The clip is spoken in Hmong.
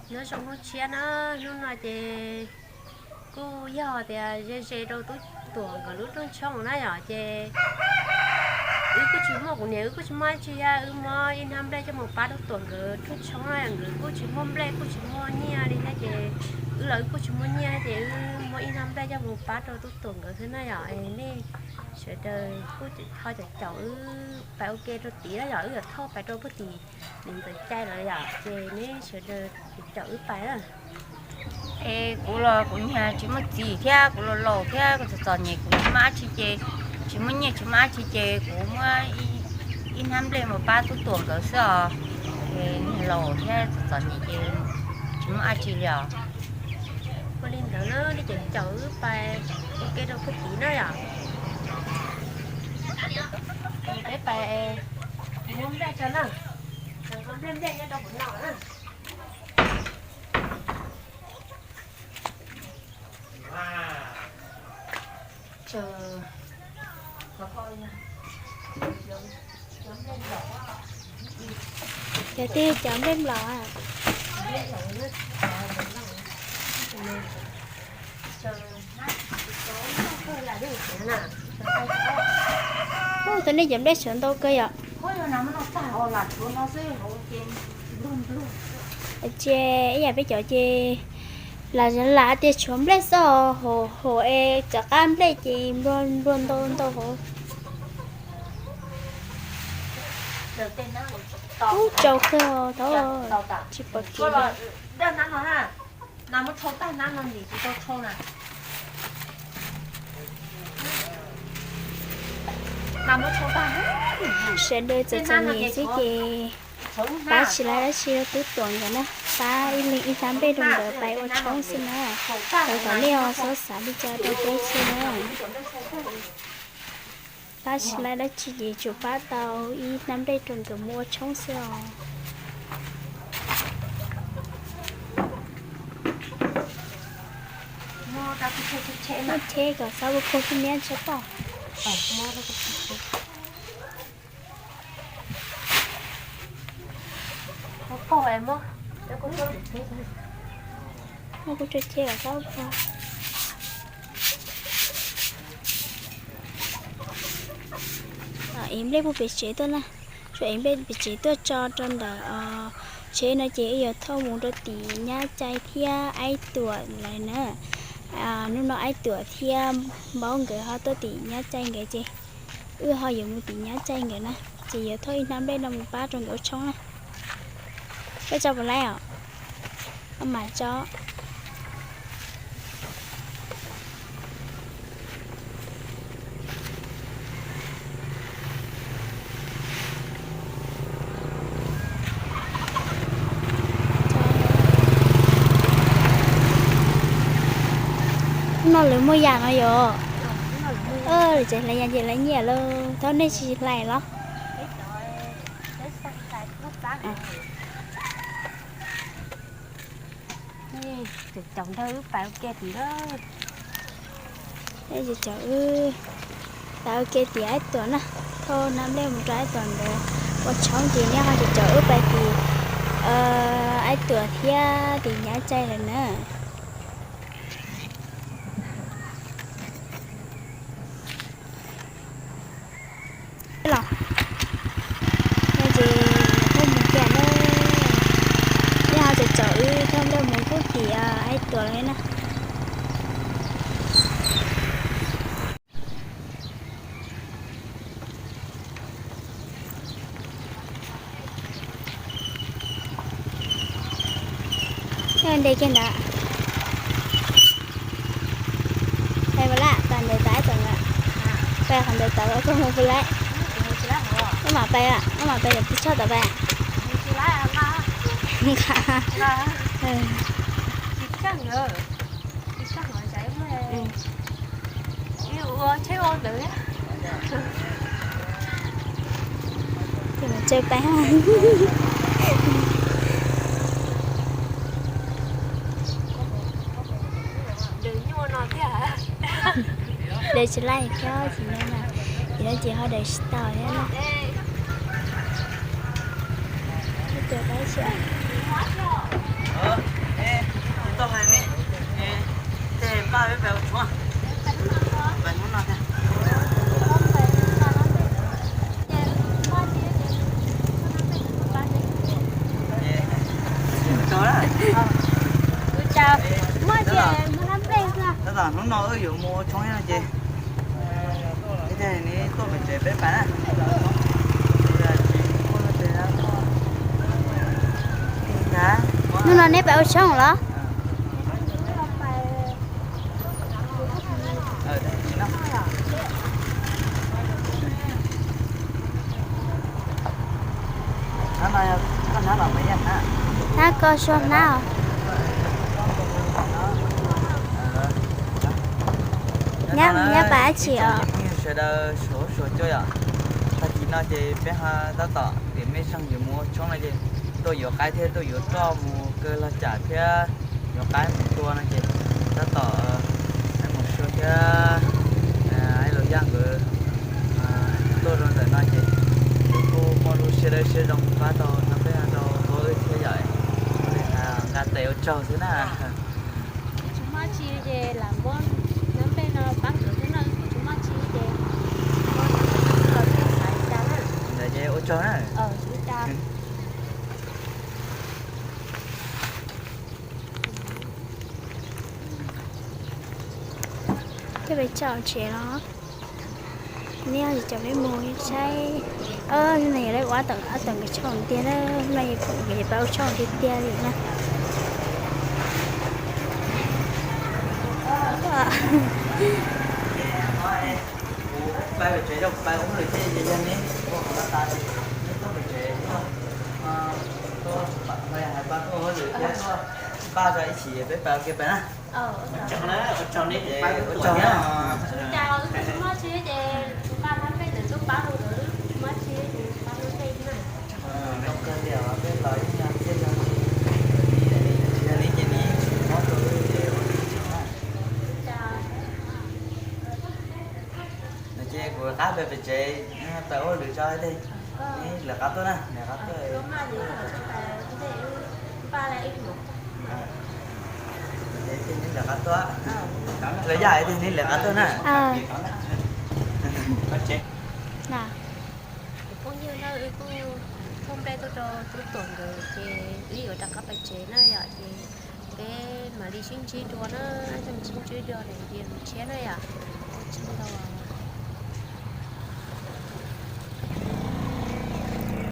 Nyob zoo hnub tshiab na, hnub no ces kuj yog tias ze ze rau tub Tuam nkawd lub rooj tshoob na yom, ces wb kuj tsis muaj, kuv niam wb kuj tsis muaj dab tsi thiab, wb muab ib hnab nplej coj mus pab tub Tuam nkawd rooj tshoob na yom, nkawd kuj tsis muaj nplej kuj tsis muaj nyiaj li thiab, ces wb los wb kuj tsis muaj nyiaj ces wb muab ib hnab nplej coj mus pab rau tub Tuam nkawd xwb na yom. Nej sawv daws kuj ho caum caum wb pais ua ke rau tid na yom, wb yuav thauj pais rau puag tim niam ntxawm cai lawm yom, ces nej sawv daws caum wb pais na. Es kuv los kuv niag tsis muaj txiv thiab, kuv laus laus thiab, kuv txom txom nyem, kuv tsis muaj dab tsi ces, tsis muaj nyiaj tsis muaj dab tsi ces kuv muab ib hnab nplej mus pab tub Tuam nkawd xwb os. Es niag laus thiab txom txom nyem ces tsis muaj dab tsi li os. Ua li ntawd na, nej caum caum wb pais ua ke rau puag tid na yom. Peb pais muab nplej tso na, nplej nplej nyob rau hauv no na. Cov twg cov nplej nplaum a? Ub, tus nej cov nplej sawv ntau kawg yom. Ces ib yam peb cov ces lam lam tias tshuav nplej xwb os, hauv hauv es cov qab nplej ces nplua nplua ntau ntau hauv. Ub, tsau kawg os, thaum tsis pom kev li. Sawv daws txom txom nyem xwb ces pab tsis laib dab tsi rau tub Tuam nkawd na, pab ib leeg ib hnab nplej rau nkawd pais ua tshoob xwb na. Thov kom nej ho txhob xav li cas rau peb xwb na. Pab tsis laib dab tsi ces tsuas pab tau ib hnab nplej rau nkawd mus ua tshoob xwb os. Muab tsheb kom xob ua pug tib niab tso pom. Muab kuv tso tsheb kom xob ua pug. Ev nplej puag pem tsev tuaj na, tsuas ev nplej pem tsev tuaj tso rau ntawm tsheb no ces wb yuav thauj mus rau tim nyab Cai thiab Aib Tuam lawv na. Hnub no Aib Tuam thiab Npaub nkawd ho tuaj tim nyab Cai nkawd ces wb ho yuav mus tim nyab Cai nkawd na, ces yuav thauj ib hnab nplej no mus pab rau nkawd ua tshoob na. Koj tso puas laib os? Koj mam tso. Hnub no lawv muaj yam no yom? Ces hlais yam ces hlais nyiaj lawm, thaum nej tsis hlais los? Caum caum nrog wb pais ua ke tim na. Caum wb pais ua ke tim Aib Tuam na, thauj hnab nplej mus rau Aib Tuam ntawd ua tshoob ces nej ho caum caum wb pais tim Aib Tuam thiab tim nyab Cai lawm na. Los, no ces thauj mus kiag na, nej ho caum caum wb thauj nplej mus rau tim Aib Tuam lawm na. Nyob nte kiag ntawd. Pais puas laib, pais ntawd tas ib txom na. Pais qhov ntawd tod los koj mus puas laib? Wb mam pais, wb mam pais tus choj tod pais. Ces mas tsawg pais ha. Daws tsis laij thiab ces no, ces no ces ho daws tsis tau thiab na. Ib co qab tsis. Kuv cas muaj ces mus nab nplej xwb. Tab tom hnub no wb yuav mus ua tshoob no ces ib teg neb tuaj pem tsev peb pais na. Hnub no neb pais ua tshoob los? Hnab ko suav hnab os. Nyob pais dab tsi os? Phooj ywg sawv daws suav suav cua yom. Tag kis no ces peb ho tab tom tiam mej zeeg yuav mus ua tshoob no ces tuaj yuav qaib thiab tuaj yuav roj mus kaw log cam thiab yuav qaib mus tua no ces tab tom mus sua thiab. Ib los yaj nkawd tuaj rau ntawm no ces kuj muaj lub siab dawb siab zoo pab tau no peb rau hauv wb thiab yom. Ua li nqa tes ua tsaug xwb na. Tsis muaj tsi ces lam muab nab nplej no pab nkawd thiab na, kuj tsis muaj tsi ces ntawd ces ua tsaug na. Coj peb tso tsev los. Neb coj peb mus saib. Hnub no yog lawv ua ob tawm ob tawm nkawd tshoob tiag na, hnub no yog pom nkawd pab ua tshoob tiag tiag li na. Pab pem tsev rau pais ua hauj lwm thiab ces yog neb ua qhov no tas ces neb tuaj pem tsev tuaj, tuaj pab hauj lwm thiab tuaj npaj rau ib chim peb pais ua ke pais na. Ua tsaug na. Tsis muaj tsi ces kuv nqa nab nplej ntawm ntuj pab rau nkawd, tsis muaj tsi ces pab nab nplej na. Zoo kawg li os, peb los ib nyuag txhiab xyoo ces yog li ces neb tsis muab rau wb ces ua li tsis na. Ces kuv qab pem pem tsev pais ua hauj lwm tso thiab. Neb lawv qab tuaj na, lawv qab tuaj. Neb lawv qab tuaj. Lawv yaj thiab neb lawv qab tuaj na. Kuv phooj ywg na, wb kuj thauj nplej tuaj rau tub tuam nkawd ces wb yuav rov qab pais tsev na yom, ces peb mam li sib ntsib dua na, sib ntsib dua lwm video tshiab na yom. Ua tsaug ntau.